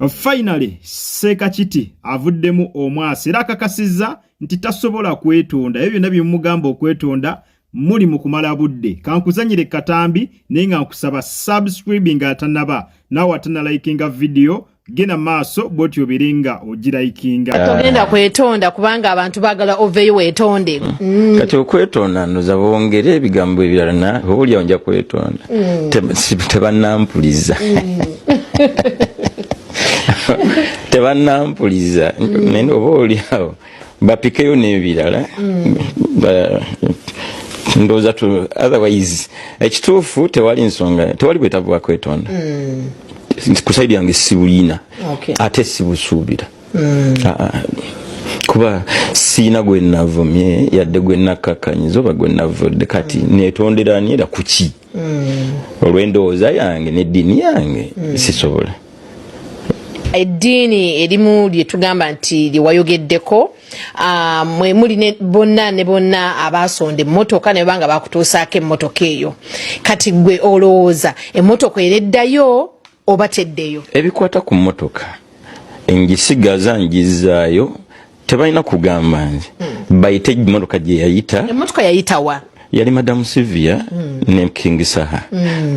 Finally Sseeka Kiti avuddemu omwasi era akakasizza nti tasobola kwetonda. Ebyo byonna bye mumugamba okwetonda muli mu kumala budde. Kankuzanyire katambi naye nga nkusaba subscribing atanaba naawe atanalikinga video genda maaso bwotyo obeere nga ogirayikinga. Togenda kwetonda kubanga abantu baagala oveeyo weetonde. Kati okwetonda ndoza bongere ebigambo ebirala na oba nja kwetonda. Tebannampuliza, tebannampuliza, naye oba oliawo bapikeyo n'ebirala. Ndowooza otherwise ekituufu tewali nsonga, tewali bwetaavu bwa kwetonda ku side yange, sibulina ate sibusuubira. Ah, ah. Kuba siina gwe navumye yadde gwe nakkakanyiza oba gwe navudde. Kati netonderani era kuki? Olw'endowooza yange n'eddiini yange sisobola. Eddiini erimu lye tugamba nti lyewayogeddeko, mwe muli ne bonna ne bonna abasonda emmotoka ne banga bakutuusaako emmotoka eyo. Kati gwe olowooza emmotoka ereddayo oba teddeyo? Ebikwata ku mmotoka ngisigaza ngizaayo, tebalina kugamba nze bayite emmotoka gye yayita. Emmotoka yayitawa? Yali Madamu Sylvia ne King Saha,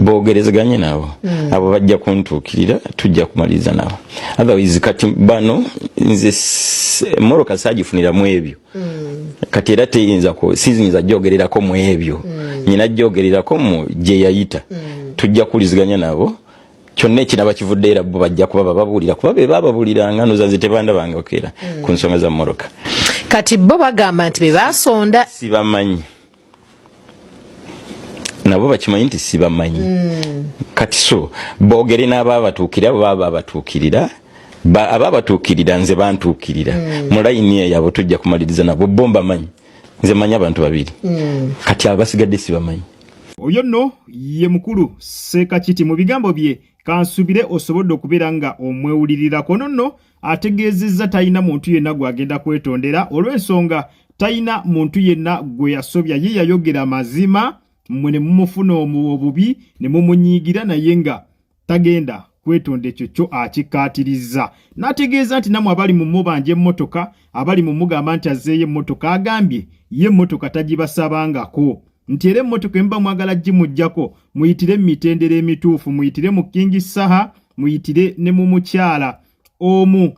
bogerezeganye nabo. Abo bajja kuntuukirira, tujja kumaliriza nabo. Otherwise kati bano nze emmotoka saagifuniramu ebyo. Kati era teyinza siyinza gyogererako mu ebyo, nyina gyogererako mu gye yayita. Tujja kuwuliziganya nabo, kyonna ekinaba kivudde era bo bajja kuba bababuulira, kuba be bababuuliranga. Noza nze tebandabangako era ku nsonga za mmotoka. Kati bo bagamba nti be basonda. Sibamanyi, nabo bakimanyi nti sibamanyi. Kati so boogere n'abaabatuukirira, abo baba babatuukirira. Abaabatuukirira nze bantuukirira mu layini eyo, abo tujja kumaliriza nabo. Bo mbamanyi, nze manyi abantu babiri, kati abasigadde sibamanyi. Oyo nno ye mukulu Sseeka Kiti mu bigambo bye. Kansubire osobodde okubeera nga omwewulirirako. Ono nno ategeezezza talina muntu yenna gw'agenda kwetondera olw'ensonga talina muntu yenna gwe yasobya. Ye yayogera mazima, mmwe ne mumufuna obubi ne mumunyiigira, naye nga tagenda kwetonda, ekyo kyo akikkaatirizza. N'ategeeza nti nammwe abali mu mubanja emmotoka, abali mu mugamba nti azzeeyo emmotoka, agambye ye emmotoka tagibasabangako, nti era emmotoka emuba mwagala gimuggyako muyitire mu mitendera emituufu, muyitire mu King Saha, muyitire ne mu mukyala omu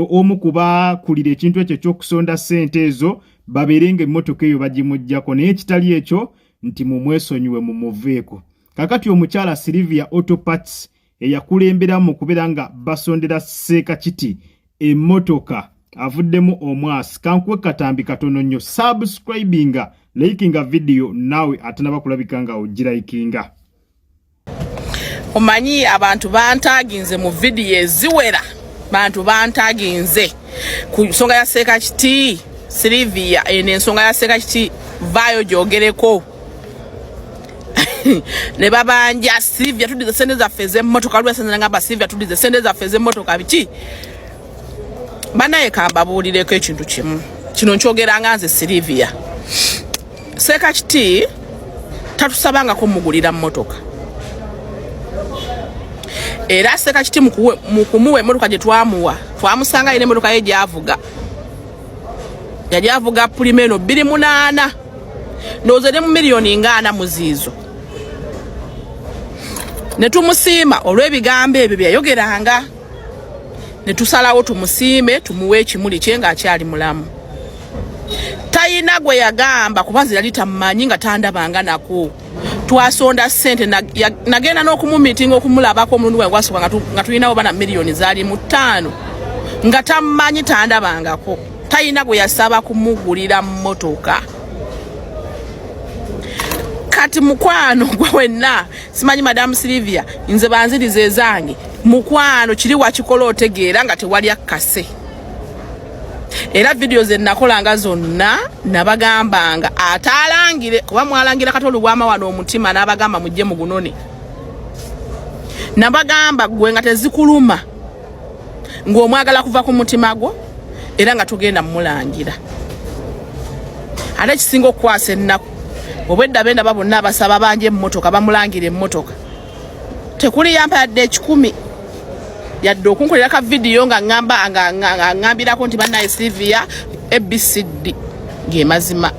omu ku bakulira ekintu ekyo ekyokusonda ssente ezo, babeere nga emmotoka eyo bagimuggyako, naye ekitali ekyo nti mumwesonyiwe mumuveeko. Kakati omukyala Sylvia Auto Parts eyakulemberamu mu kubeera nga basondera Seeka Kiti emmotoka avuddemu omwasi. Kankuwe katambi katono nnyo, subscribinga, likinga video, naawe atanaba kulabika nga ogirayikinga. Omanyi abantu bantaginze mu vidiyo eziwera, bantu bantaginze ku nsonga ya Seeka Kiti Silivia. Eno ensonga ya Seeka Kiti vaayo gyogereko ne babanja Silivia tudize sente zaffe ez'emmotoka. Lwesengamba Silivia tudize sente zaffe ez'emmotoka biki? Banaye kambabuulireko ekintu kimu. Kino nkyogeranga nze Silivia. Seeka Kiti tatusabangako mugulira mmotoka, era Seeka Kiti mu kumuwa emmotoka gye twamuwa, twamusanga alina emmotoka ye gyavuga, yali avuga Premio eno 2008, ndowooza eri mu miliyoni nga 40 muziizo, ne tumusiima olw'ebigambo ebyo bye yayogeranga, ne tusalawo tumusiime tumuwe ekimuli kye ng'akyali mulamu. Tayina gwe yagamba, kuba nze yali tamumanyi nga tandabanga nako. Twasonda ssente, nagenda n'okumumiitinga okumulabako omulundi gwange gwasooka nga tulinawo bana miliyoni zaali mu 5, nga tamumanyi, tandabangako, tayina gwe yasaba kumugulira mmotoka. Kati mukwano gwe wenna simanyi Madamu Silivia, nze banziriza ezange. Mukwano, kiri wakikola otegeera nga tewali akkase. Era vidiyo ze nakolanga zonna nabagambanga ate alangire, kuba mwalangira kati olubwama wano omutima, n'abagamba mujje mugunone. Nabagamba gwe nga tezikuluma ng'omwagala kuva ku mutima gwo, era nga tugenda mumulangira. Ate ekisinga okukwasa ennaku, obwedda bendaba bonna abasaba banja emmotoka, bamulangira emmotoka, tekuli yampa yadde 100. Yadde okunkolera ka vidiyo nga ngamba nga ngambirako nti bannaye Sylvia ABCD ge mazima.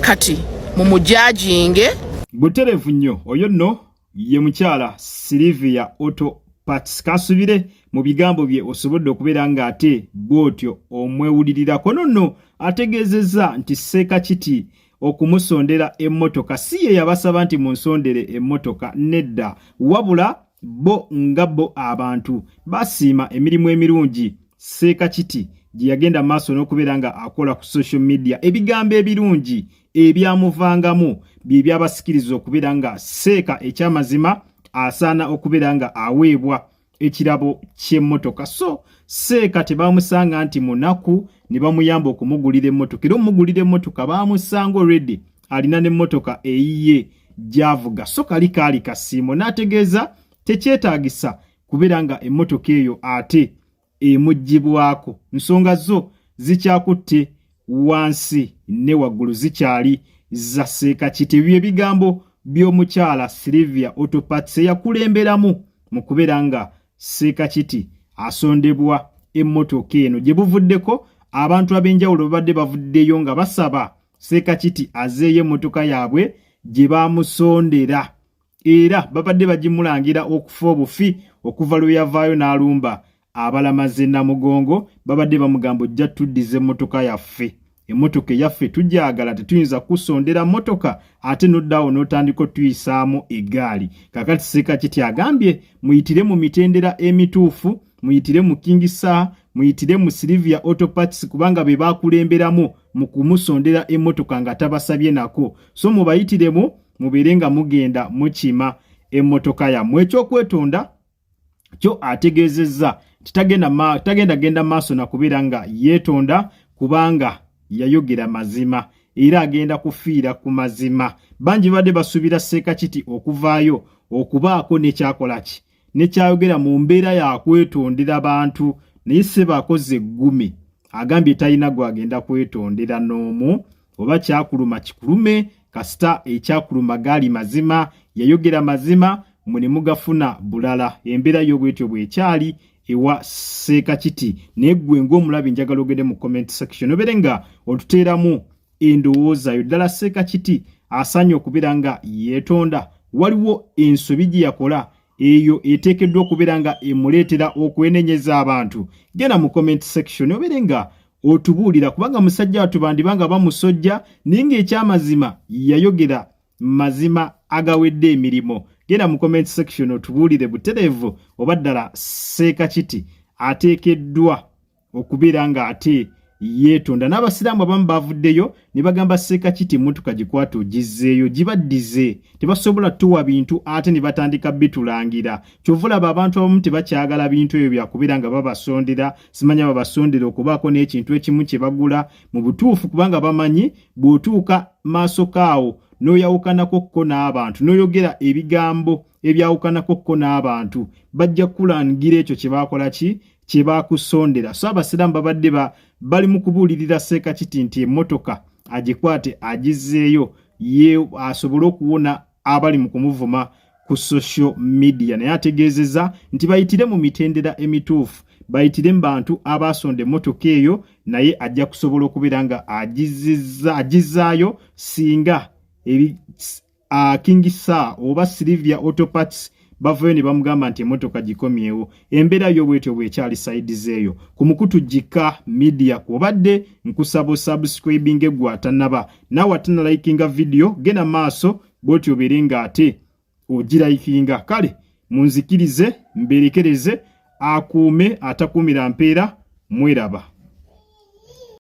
Kati mumujajinge butereevu nnyo. Oyo nno ye mukyala Sylvia Auto Parts. Kansubire mu bigambo bye osobodde okubeera ng'ate bw'otyo omwewulirirako. Nonno ategeezezza nti Sseekakiti okumusondera emmotoka si ye yabasaba nti munsondere emmotoka, nedda, wabula bo nga bo abantu basiima emirimu emirungi Sseekakiti gye yagenda maaso n'okubeera nga akola ku social media. Ebigambo ebirungi ebyamuvangamu bye byabasikiriza okubeera nga Seeka ekyamazima asaana okubeera nga aweebwa ekirabo ky'emmotoka. So Seeka tebamusanga nti munaku ne bamuyamba okumugulira emmotoka, era omugulira emmotoka bamusanga already alina n'emmotoka eyiye gy'avuga. So kali kaali kasiimo, n'ategeeza tekyetaagisa kubeera nga emmotoka eyo ate emuggyibwako. Nsonga zo zikyakutte wansi ne waggulu zikyali za Sseekakiti. Ebyo ebigambo by'omukyala Sylvia Autoparts eyakulemberamu mu kubeera nga Sseekakiti asondebwa emmotoka eno. Gye buvuddeko abantu ab'enjawulo babadde bavuddeyo nga basaba Sseekakiti azeeyo emmotoka yaabwe gye baamusondera, era babadde bagimulangira okufa obufi okuva lwe yavaayo n'alumba abalamazi e Namugongo. Babadde bamugamba ojja tuddiza emmotoka yaffe, emmotoka eyaffe tugyagala, tetuyinza kusondera mmotoka ate n'oddaawo n'otandika otuyisaamu eggaali. Kakati Sseekakiti agambye muyitire mu mitendera emituufu, muyitire mu King Saha, muyitire mu Sylvia Auto Parts, kubanga be bakulemberamu mu kumusondera emmotoka nga tabasabye nako. So mubayitiremu mubeere nga mugenda mukima emmotoka yammwe. Ekyokwetonda kyo ategeezezza nti tagenda genda maaso na kubeera nga yeetonda, kubanga yayogera mazima era agenda kufiira ku mazima. Bangi babadde basuubira Sseekakiti okuvaayo okubaako nekyakola ki nekyayogera mu mbeera yakwetondera bantu, naye ssebo akoze eggume, agambye talina gwagenda kwetondera n'omu. Oba kyakuluma kikulume, kasita ekyakuluma gaali mazima, yayogera mazima, mwe ne mugafuna bulala. Embeera yo bwetyo bwekyali ewa Sseekakiti. Naye ggwe ng'omulabi njagala ogende mu comment section obeere nga otuteeramu endowooza yo. Ddala Sseekakiti asaanye okubeera nga yeetonda? Waliwo ensobi gye yakola eyo eteekeddwa okubeera nga emuleetera okwenenyeza abantu? Genda mu comment section obeere nga otubuulira, kubanga musajja wattu bandiba nga bamusojja, naye ng'ekyamazima yayogera mazima agawedde emirimu. Genda mu comment section otubuulire butereevu oba ddala Sseekakiti ateekeddwa okubeera ng'ate yeetonda. N'abasiraamu abamu bavuddeyo ne bagamba Sseekakiti emmotoka gikwate ogizzeeyo gibaddize, tebasobola tuwa bintu ate ne batandika bitulangira. Kyova olaba abantu abamu tebakyagala bintu ebyo byakubeera nga babasondera, simanya babasondera okubaako n'ekintu ekimu kye bagula mu butuufu, kubanga bamanyi bw'otuuka maaso kaawo n'oyawukanako kko n'abantu n'oyogera ebigambo ebyawukanako kko n'abantu, bajja kukulangira ekyo kye baakola ki kye baakusondera. So abasiraamu babadde bali mu kubuulirira Sseekakiti nti emmotoka agikwate agizzeeyo ye asobole okuwona abali mu kumuvuma ku social media. Naye ategeezezza nti bayitire mu mitendera emituufu, bayitire mu bantu abaasonda emmotoka eyo, naye ajja kusobola okubeera nga agizzaayo singa King Saha oba Sylvia Auto Parts bavayo ne bamugamba nti emmotoka gikomyewo. Embeera yo bwetyo bwekyali sayidi zeeyo ku mukutu Gika Media. Kwobadde nkusaba osubscribinge gwe atanaba, naawe atanalikinga vidiyo genda maaso bwotyo obeere nga ate ogirayikinga. Kale munzikirize mberekereze, akuume atakuumira mpeera, mweraba.